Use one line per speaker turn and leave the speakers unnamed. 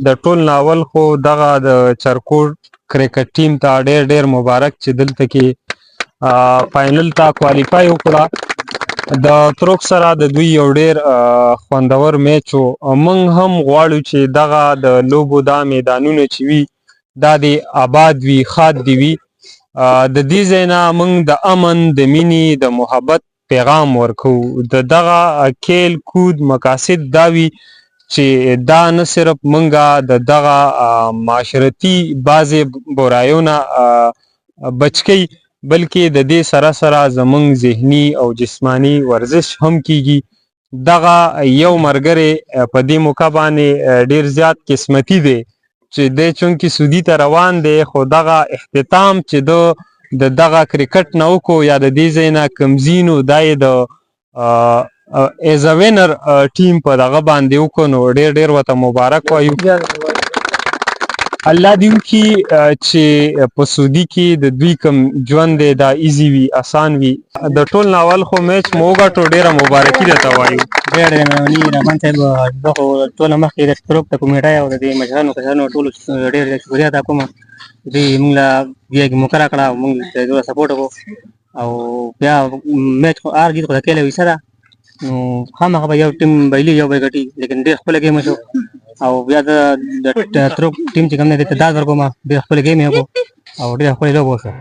د ټول ناول خو دغه د چرکوټ کرکټ ټیم ته ډیر ډیر مبارک چې دلته کې فاینل ته کوالیفای وکړه. د ترک سره د دوی یو ډیر خوندور میچ و. موږ هم غواړو چې دغه د لوبو دا میدانونه چې وي، دا دې آباد وي، ښاد دې وي. د دې ځای نه موږ د امن، د مینې، د محبت پیغام ورکوو. د دغه کھیل کود مقاصد دا وي چې دا نه صرف مونږه د دغه معاشرتي بعضې برایو نه بچ کوي، بلکې د دې سره سره زمونږ ذهني او جسماني ورزش هم کیږي. دغه یو مرګری په دې موقع باندې ډیر زیات قسمتي دی چې دی چونکې سعودي ته روان دی، خو دغه اختتام چې ده د دغه کرکټ نه وکړو یا د دې ځای نه کوم ځینو دا یې د as a winner team په دغه باندې وکړو، نو ډیر ډیر ورته مبارک وایو. الله دې وکړي چې په سعودي کې د دوی کوم ژوند دی، دا easy وي، اسان وي. د ټول ناول خو میچ مو وګټو، ډیره مبارکي درته وایو.
ډېر ډېر مهرباني رحمان صاحب. زه خو ټوله مخکې د ترک د کمیټې او د دې مشرانو کشرانو ټولو ډېر ډېر شکریه ادا کوم. دوی موږ له بیا کې موقع راکړه او موږ ته دومره support وکړو. او بیا میچ خو هار جیت خو د کھیل حصه ده، نو خامخا به یو ټیم بایلي، یو به ګټي، لیکن ډېر ښکلی game شو. او بیا د ترک ټیم چې کوم دی، ته داد ورکوم. ډېر ښکلی game یې وکړو او ډېره ښکلې لوبه وشوه.